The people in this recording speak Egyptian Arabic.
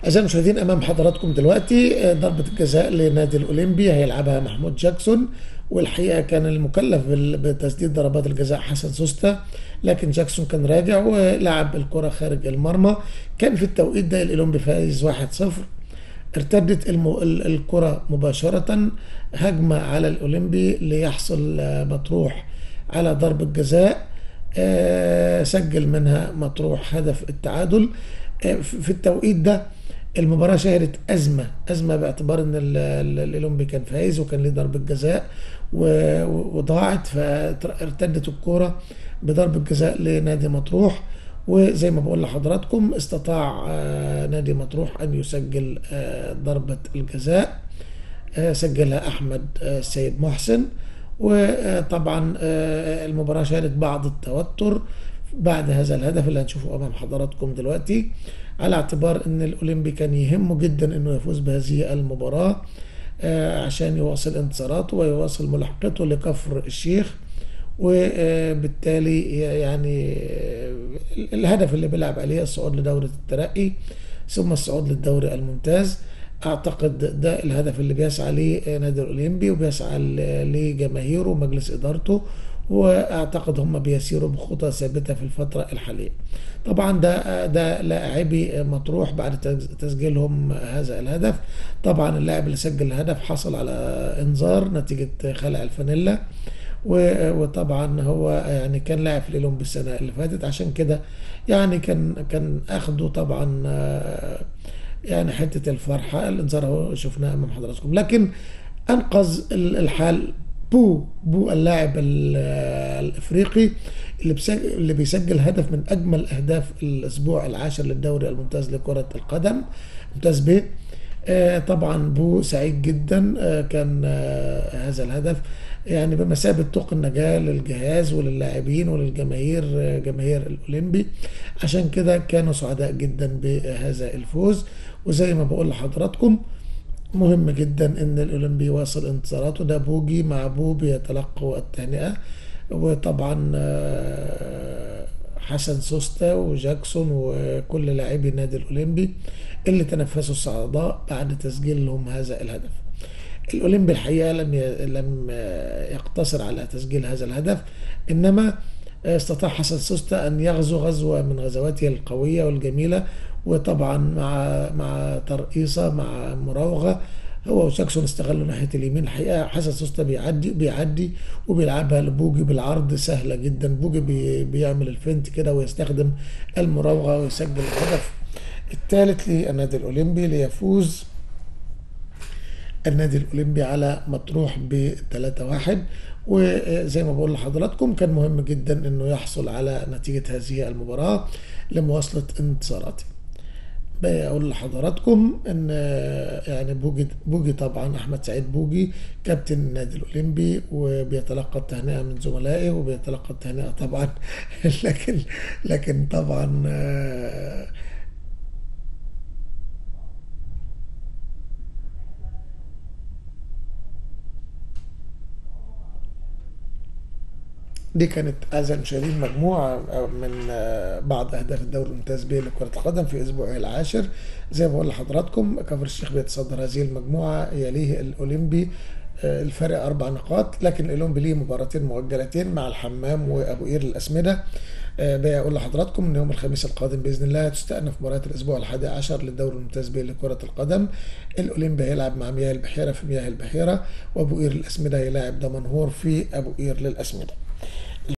أعزائي المشاهدين، أمام حضراتكم دلوقتي ضربة الجزاء لنادي الأولمبي هيلعبها محمود جاكسون، والحقيقة كان المكلف بتسديد ضربات الجزاء حسن سوستا، لكن جاكسون كان راجع ولعب الكرة خارج المرمى. كان في التوقيت ده الأولمبي فايز 1-0. ارتدت الكرة مباشرة هجمة على الأولمبي ليحصل مطروح على ضربة جزاء، سجل منها مطروح هدف التعادل. في التوقيت ده المباراة شهدت أزمة باعتبار إن الأولمبي كان فايز وكان ليه ضربة جزاء وضاعت، فارتدت الكرة بضربة جزاء لنادي مطروح. وزي ما بقول لحضراتكم استطاع نادي مطروح أن يسجل ضربة الجزاء، سجلها أحمد السيد محسن. وطبعا المباراة شهدت بعض التوتر بعد هذا الهدف اللي هنشوفه أمام حضراتكم دلوقتي، على اعتبار أن الأولمبي كان يهمه جدا أنه يفوز بهذه المباراة عشان يواصل انتصاراته ويواصل ملاحقته لكفر الشيخ، وبالتالي يعني الهدف اللي بيلعب عليه الصعود لدورة الترقي ثم الصعود للدوري الممتاز. اعتقد ده الهدف اللي بيسعى ليه نادي الاولمبي وبيسعى لجماهيره ومجلس ادارته، واعتقد هم بيسيروا بخطى ثابتة في الفترة الحالية. طبعا ده لاعبي مطروح بعد تسجيلهم هذا الهدف. طبعا اللاعب اللي سجل الهدف حصل على انذار نتيجة خلع الفانيلا، وطبعا هو يعني كان لاعب في الاولمبي السنة اللي فاتت، عشان كده يعني كان اخده طبعا يعني حتة الفرحة. الانذار اهو شفناه امام حضراتكم، لكن انقذ الحال بو اللاعب الافريقي اللي بيسجل هدف من اجمل اهداف الاسبوع العاشر للدوري الممتاز لكرة القدم، ممتاز ب. طبعا بو سعيد جدا، كان هذا الهدف يعني بمثابة طوق النجاة للجهاز وللاعبين وللجماهير، جماهير الأولمبي، عشان كده كانوا سعداء جدا بهذا الفوز. وزي ما بقول لحضراتكم مهم جدا ان الأولمبي يواصل انتصاراته. ده بوجي مع بو بيتلقوا التهنئة، وطبعا حسن سوستا وجاكسون وكل لاعبي النادي الأولمبي اللي تنفسوا الصعداء بعد تسجيلهم هذا الهدف. الأولمبي الحقيقة لم يقتصر على تسجيل هذا الهدف، إنما استطاع حسن سوستا أن يغزو غزوة من غزواته القوية والجميلة، وطبعا مع ترقيصة مع مراوغة هو وجاكسون استغلوا ناحية اليمين. الحقيقة حسن سوستا بيعدي وبيلعبها لبوجي بالعرض سهلة جدا، بوجي بيعمل الفنت كده ويستخدم المراوغة ويسجل الهدف الثالث للنادي الأولمبي ليفوز النادي الأولمبي على مطروح ب 3-1. وزي ما بقول لحضراتكم كان مهم جدا انه يحصل على نتيجة هذه المباراة لمواصلة انتصاراته. بقول لحضراتكم ان يعني بوجي طبعا احمد سعيد بوجي كابتن النادي الاولمبي، وبيتلقى التهنئة من زملائه وبيتلقى التهنئة طبعا لكن طبعا دي كانت أعزائي المشاهدين مجموعة من بعض أهداف الدوري الممتاز ب لكرة القدم في أسبوعه العاشر. زي ما بقول لحضراتكم كفر الشيخ بيتصدر هذه المجموعة، يليه الأولمبي، الفرق 4 نقاط، لكن الأولمبي ليه مباراتين مؤجلتين مع الحمام وأبو قير للأسمدة. بقول لحضراتكم إن يوم الخميس القادم بإذن الله تستأنف مباريات الأسبوع 11 للدوري الممتاز ب لكرة القدم. الأولمبي هيلعب مع مياه البحيرة في مياه البحيرة، وأبو قير للأسمدة هيلاعب دمنهور في أبو قير للأسمدة.